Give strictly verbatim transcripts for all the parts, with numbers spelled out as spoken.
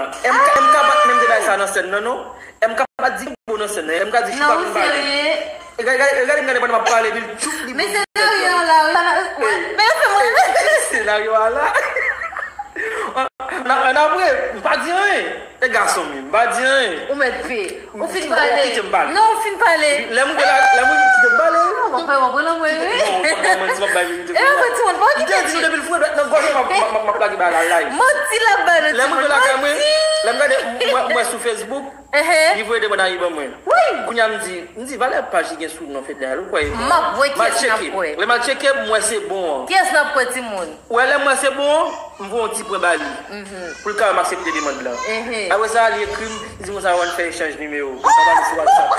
M K, M K pa t menm te bay sa nan sèn nan, non. M K pa t di bon nan sèn nan. M K di chita pou m pale. E gade, gade, gade, gade pandan m ap pale, epi l tchoup li. Men senaryo an la, wi. Men yo fè mwen. Senaryo a la. An, an apre, m pa di anyen. E gason m ye, m pa di anyen. Ou mèt pe. Ou fin pale. Ou kite m pale. Non, ou fin pale. Lè m gen la, lè m gen kite m pale. Ou pa pran nan mwen, wi. Non, ou pa pran nan mwen, ti m ap bay verite. E mwen, timoun, pa kite. M te di nou depi l fre dwèt nan gòj mwen, m ap, m ap, m ap lage bagay la live. Manti l ap bay nou, timoun. Lè m gen lakay mwen, lè m gade, m wè, m wè sou Facebook, li voye demann a ban mwen. Wi. Kounye a m di, m di, valè paj li gen sou non Fednaelle, ou kwè e bon? M ap wè kiyès n ap wè. Lè m al tcheke, m wè se bon an. Kiyès n ap wè, timoun? Ou wè lè m wè se bon an, m voye yon ti pwen ba li. Pou l ka wè m aksepte demann lan. Apre sa, li ekri m, li di konsa, "Wan fè echanj nimewo." Sa ba li sou WhatsApp.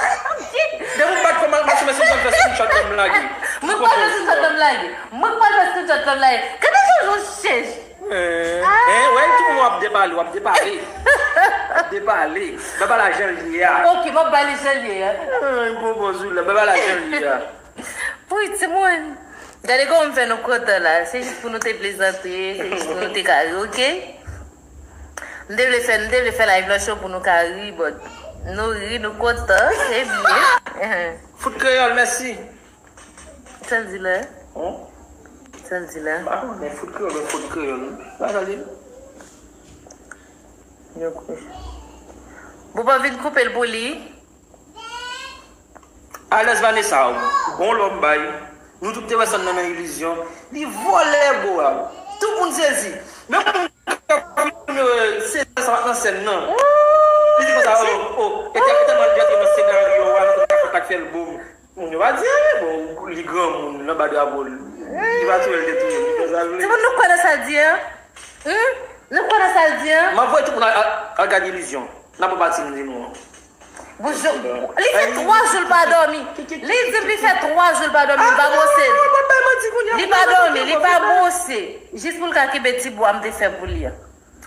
Depi m bat kò m al mache, men se jan fè screenshot lan m lage. Mwen pa fè screenshot lan m lage. Mwen pa fè screenshot lan m lage. Gade jan w chèch. Eh, eh, wè, tout moun w ap depale, w ap depale. W ap depale. Baba la jan l ye a. Ok, m ap ba li jan l ye a. Eh, m pran pòz ou la. Baba la jan l ye a. Wi, timoun. Gade kòman m fè nou kontan la. Se jis pou nou te plezante, se jis pou nou te ka ri, ok? M te vle fè, m te vle fè live lan cho pou nou ka ri, but nou ri, nou kontan, se byen. Fout kreyòl, mèsi. Sa l di la? Hum? Sa l di la? M pa konnen, fout kreyòl, men fout kreyòl. Pa tande. Yo kwe. Bon, pa vin koupe l pou li. Alèz Vanessa, bon lòm bay. Nou tout te wè sa nan, nan ilizyon. Li vòlè bo a. Tout moun sezi. Menm moun k ap filme, sezi sa pa t nan sèn nan. Li di konsa, oh, oh, e tèl, e tèlman li antre nan senaryo a, nou konn ka fè l boom. Moun yo pa di anyen, bon, li granmoun, l anba drapo l. Li pa touye l, te touye l, li fè sa l vle. Timoun, nou kwè nan sa l di an? Hmm? Nou kwè nan sa l di an? M ap voye tout moun al, al, al gade ilizyon. N ap repati, m di nou an. Bonjou. Li fè twa jou l pa dòmi. Li di m li fè twa jou l pa dòmi, li pa bwose. Li pa dòmi, li pa bwose. Jis pou l ka kenbe ti bwa m te fè pou li an.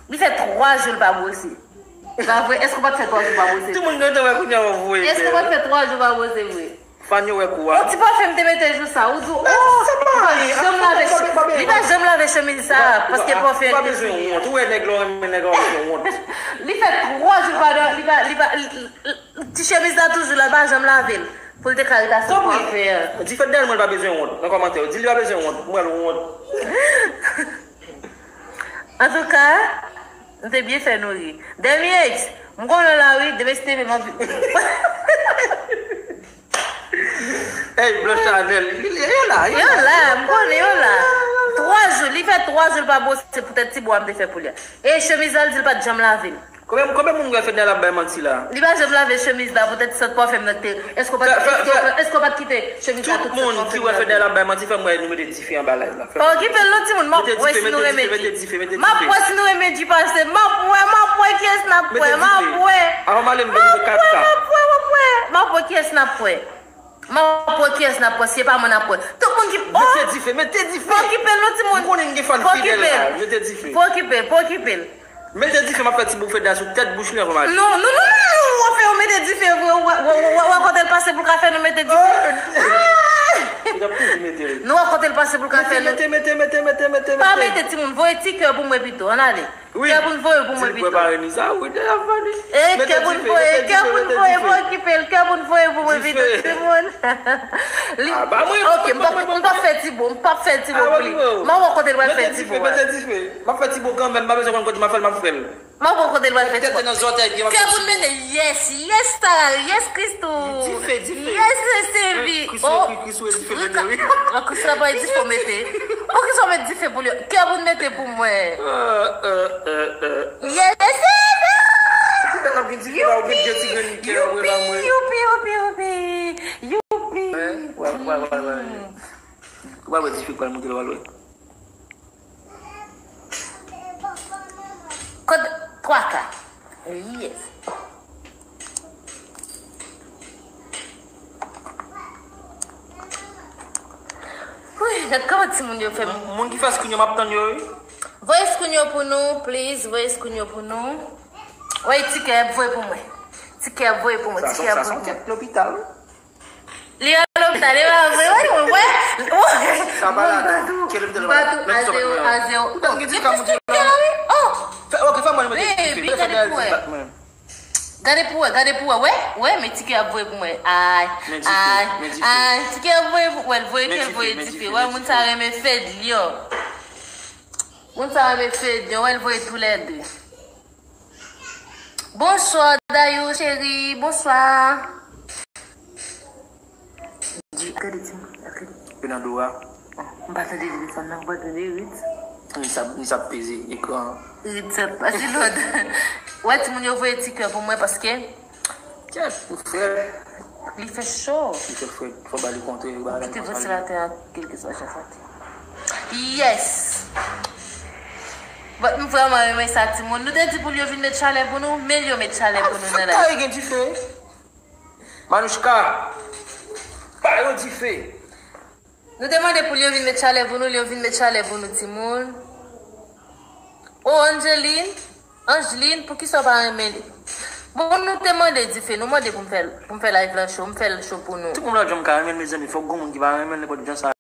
Li fè twa jou l pa bwose. E pa vre? Èske w pa t fè twa jou pa bwose? Tout moun gentan wè kounye a w ap voye. Èske w pa t fè twa jou pa bwose vre? Fanny wè kou a. Yon ti pafè m te mete jou sa, ou di, oh, li pa janm lave, li pa janm lave chemiz sa, paske pafè an te touye. Ou pa bezwen wont. Ou wè nèg la, ou renmen nèg la, ou pa bezwen wont. Li fè twa jou l pa dòmi, li pa, li pa, li, li, ti chemiz la toujou la, li pa janm lave l. Pou l te ka ret asou pafè an. Di Fednaelle mwen li pa bezwen wont. Nan kòmantè yo, di li pa bezwen wont. Mwen l wont. Antouka, nou te byen fè nou ri. Demi X, m konnen w la wi, demen si te vle m ap. Hey, Blanche Chanel, yo la, yo la, m konnen yo la. Twa jou, li fè twa jou l pa bwose poutèt ti bwa m te fè pou li a. E chemiz la, l di l pa t janm lave l. Konbyen, konbyen moun wè Fednaelle ap bay manti la? Li pa janm lave chemiz la poutèt sant pafè m nan te. Èske w pa t, èske w pa t kite chemiz la tout sant pafè m nan te? Tout moun ki wè Fednaelle ap bay manti, fè m wè nou mete dife anba live la. Pa okipe l non timoun, m ap wè si nou renmen G. M ap wè si nou renmen G pase. M ap wè, m ap wè kiyès n ap wè, m ap wè. Avan m ale, m vin kat sa. M ap wè, m ap wè, m ap wè. M ap wè kiyès n ap wè. M ap wè kiyès n ap wè, si e pa mwen n ap wè. Tout moun ki, oh! Mete dife, mete dife. Pa okipe l non timoun. M konnen m gen fan fidèl la. Mete dife. Pa okipe l, pa okipe l. Mete dife, m ap fè ti boufè dèyè sou tèt bouch li anvan m ale. Non, non, non, non, non, w ap fè yo mete dife vre, w wè, w wè, w wè, w wè kote l pase pou l ka fè nou mete dife. Li t ap toujou mete l. Nou wè kote l pase pou l ka fè nou. Mete, mete, mete, mete, mete, mete. Pa mete timoun, voye ti kè pou mwen pito, ann ale. Wi. Kè pou n voye pou mwen pito. Di l prepare nou sa, wi, dèyè ap vale. E, kè pou n voye, kè pou n voye, pa okipe l, kè pou n voye pou mwen pito, timoun. Li, ah, ba mwen, ok, m p ap, m p ap fè ti bo, m p ap fè ti bo pou li. M ap wè kote l pral fè ti bo a. Mete dife, mete dife. M ap fè ti bo kanmenm, m pa bezwen konn kote m ap fè l, m ap fè l. M ap wè kote l pral fè ti bo. Kè pou n mete, yes, yes, Tara, yes, Christoo. Dife, dife. Yes, Sylvie. Christoo, oh, Christoo, dife, mete, wi. An, Christoo pa dife w mete. Poukisa w met dife pou li? Kè pou n mete pou mwen. Yes, Sylvie. Youpi, youpi, youpi, youpi, youpi. Youpi. Wè, wè, wè, wè. Ou pa wè dife k pral monte la, w al wè. Kot twa ka? Yes. Wi, gad kòman timoun yo fè m. Moun ki fè screen yo, m ap tann yo, wi. Voye screen yo pou nou, please, voye screen yo pou nou. Wi, ti kè ap voye pou mwen. Ti kè ap voye pou mwen, ti kè ap voye pou mwen. Sa son, sa son tèt lopital. Li an lopital, li pa vre, wi, wi, wi. Sa pa la, kè lopital pa la. Batou, a zewo, a zewo. Oh, gen ti kè la, wi. Oh! Fè, ok, fè mwen mete dife. Gade pou wè. Gade pou wè, gade pou wè. Wè, wè, men Tikè ap voye pou mwen. Ay, ay, ay, Tikè ap voye pou wè, l voye ke l voye dife. Wè, moun sa renmen Fedlion. Moun sa renmen Fedlion, wè, l voye toulède. Bonswa, Dayou, cheri, bonswa. Di, gade ti moun, gade. Yo nan do a. M pa tande telefòn nan, m pa tande rit. Li sa, li sa peze ekran. Rit sa pase lòd. Wè, ti moun yo voye ti kè pou mwen paske. Kèt, ou frè. Li fè cho. Li fè frè. Fò ba li kontre, li ba li kontre. Kite vantilatè a, kèlkeswa jan sa te. Yes! But m vrèman renmen sa, ti moun. Nou te di pou l yo vin met chalè pou nou, men l yo met chalè pou nou nan la. Kay gen dife. Manouchka, ba yo dife. Nou te mande pou l yo vin met chalè pou nou, l yo vin met chalè pou nou, timoun. Oh, Angeline, Angeline, poukisa w pa renmen li? Bon, nou te mande dife, nou mande pou m fè, pou m fè live lan cho, m fè l cho pou nou. Tout moun la jwenn ka renmen l, mezanmi, fòk gon moun ki pa renmen l, nenpòt jan sa.